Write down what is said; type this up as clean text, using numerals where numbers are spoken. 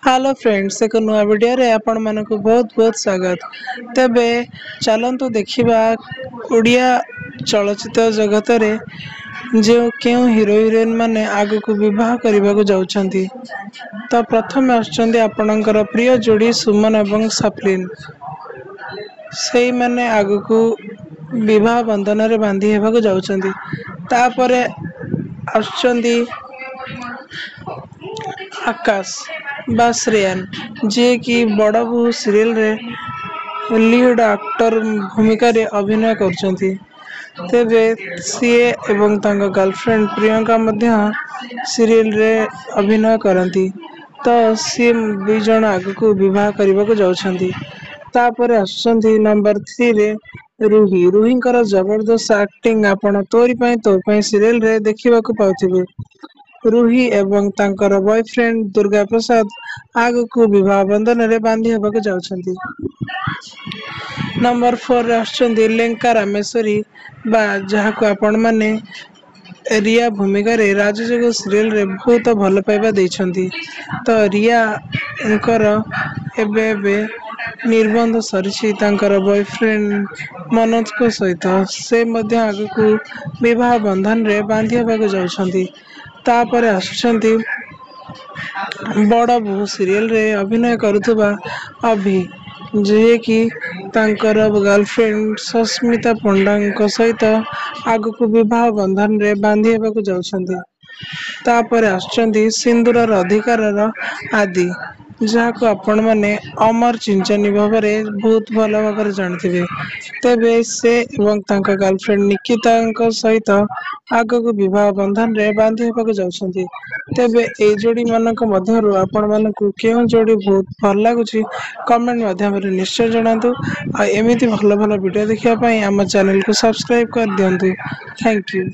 Hello friends, ଏକ ନୂଆ ଭିଡ଼ିଓରେ ଆପଣମାନଙ୍କୁ ବହୁତ ବହୁତ ସ୍ୱାଗତ। ତେବେ ଚାଲନ୍ତୁ ଦେଖିବା ଓଡ଼ିଆ ଚଳଚ୍ଚିତ୍ର ଜଗତରେ ଯେଉଁ କେଉଁ ହିରୋ ହିରୋଇନ୍ ମାନେ ଆଗକୁ ବିବାହ କରିବାକୁ ଯାଉଛନ୍ତି। ତ ପ୍ରଥମେ ଆସୁଛନ୍ତି ଆପଣଙ୍କର ପ୍ରିୟ ଯୋଡ଼ି ସୁମନ ଏବଂ ସଫଲିନ୍। ସେଇମାନେ ଆଗକୁ ବିବାହ ବନ୍ଧନରେ ବାନ୍ଧି ହେବାକୁ ଯାଉଛନ୍ତି। ତାପରେ ଆସୁଛନ୍ତି ଆକାଶ ବା ଶ୍ରେୟାନ, ଯିଏକି ବଡ଼ ବୋହୂ ସିରିଏଲରେ ଲିଡ୍ ଆକ୍ଟର ଭୂମିକାରେ ଅଭିନୟ କରୁଛନ୍ତି। ତେବେ ସିଏ ଏବଂ ତାଙ୍କ ଗାର୍ଲଫ୍ରେଣ୍ଡ ପ୍ରିୟଙ୍କା ମଧ୍ୟ ସିରିଏଲରେ ଅଭିନୟ କରନ୍ତି। ତ ସିଏ ଦୁଇ ଜଣ ଆଗକୁ ବିବାହ କରିବାକୁ ଯାଉଛନ୍ତି। ତାପରେ ଆସୁଛନ୍ତି ନମ୍ବର 3ରେ ରୁହି। ରୁହିଙ୍କର ଜବରଦସ୍ତ ଆକ୍ଟିଂ ଆପଣ ତୋରି ପାଇଁ ତୋ ପାଇଁ ସିରିଏଲରେ ଦେଖିବାକୁ ପାଉଥିବେ। ରୁହି ଏବଂ ତାଙ୍କର ବୟଫ୍ରେଣ୍ଡ ଦୁର୍ଗା ପ୍ରସାଦ ଆଗକୁ ବିବାହ ବନ୍ଧନରେ ବାନ୍ଧି ହେବାକୁ ଯାଉଛନ୍ତି। ନମ୍ବର 4ରେ ଆସୁଛନ୍ତି ଲେଙ୍କା ରାମେଶ୍ୱରୀ, ବା ଯାହାକୁ ଆପଣମାନେ ରିୟା ଭୂମିକାରେ ରାଜଯୋଗ ସିରିଏଲରେ ବହୁତ ଭଲ ପାଇବା ଦେଇଛନ୍ତି। ତ ରିୟାଙ୍କର ଏବେ ଏବେ ନିର୍ବନ୍ଧ ସରିଛି ତାଙ୍କର ବୟଫ୍ରେଣ୍ଡ ମନୋଜଙ୍କ ସହିତ। ସେ ମଧ୍ୟ ଆଗକୁ ବିବାହ ବନ୍ଧନରେ ବାନ୍ଧି ହେବାକୁ ଯାଉଛନ୍ତି। ତାପରେ ଆସୁଛନ୍ତି ବଡ଼ ବୋହୂ ସିରିଏଲରେ ଅଭିନୟ କରୁଥିବା ଅଭି, ଯିଏକି ତାଙ୍କର ଗାର୍ଲଫ୍ରେଣ୍ଡ ସସ୍ମିତା ପଣ୍ଡାଙ୍କ ସହିତ ଆଗକୁ ବିବାହ ବନ୍ଧନରେ ବାନ୍ଧି ହେବାକୁ ଯାଉଛନ୍ତି। ତାପରେ ଆସୁଛନ୍ତି ସିନ୍ଦୁରର ଅଧିକାରର ଆଦି, ଯାହାକୁ ଆପଣମାନେ ଅମର ଚିଞ୍ଚନି ଭାବରେ ବହୁତ ଭଲ ଭାବରେ ଜାଣିଥିବେ। ତେବେ ସେ ଏବଂ ତାଙ୍କ ଗାର୍ଲଫ୍ରେଣ୍ଡ ନିକିତାଙ୍କ ସହିତ ଆଗକୁ ବିବାହ ବନ୍ଧନରେ ବାନ୍ଧି ହେବାକୁ ଯାଉଛନ୍ତି। ତେବେ ଏଇ ଯୋଡ଼ିମାନଙ୍କ ମଧ୍ୟରୁ ଆପଣମାନଙ୍କୁ କେଉଁ ଯୋଡ଼ି ବହୁତ ଭଲ ଲାଗୁଛି, କମେଣ୍ଟ ମାଧ୍ୟମରେ ନିଶ୍ଚୟ ଜଣାନ୍ତୁ। ଆଉ ଏମିତି ଭଲ ଭଲ ଭିଡ଼ିଓ ଦେଖିବା ପାଇଁ ଆମ ଚ୍ୟାନେଲକୁ ସବସ୍କ୍ରାଇବ୍ କରିଦିଅନ୍ତୁ। Thank you.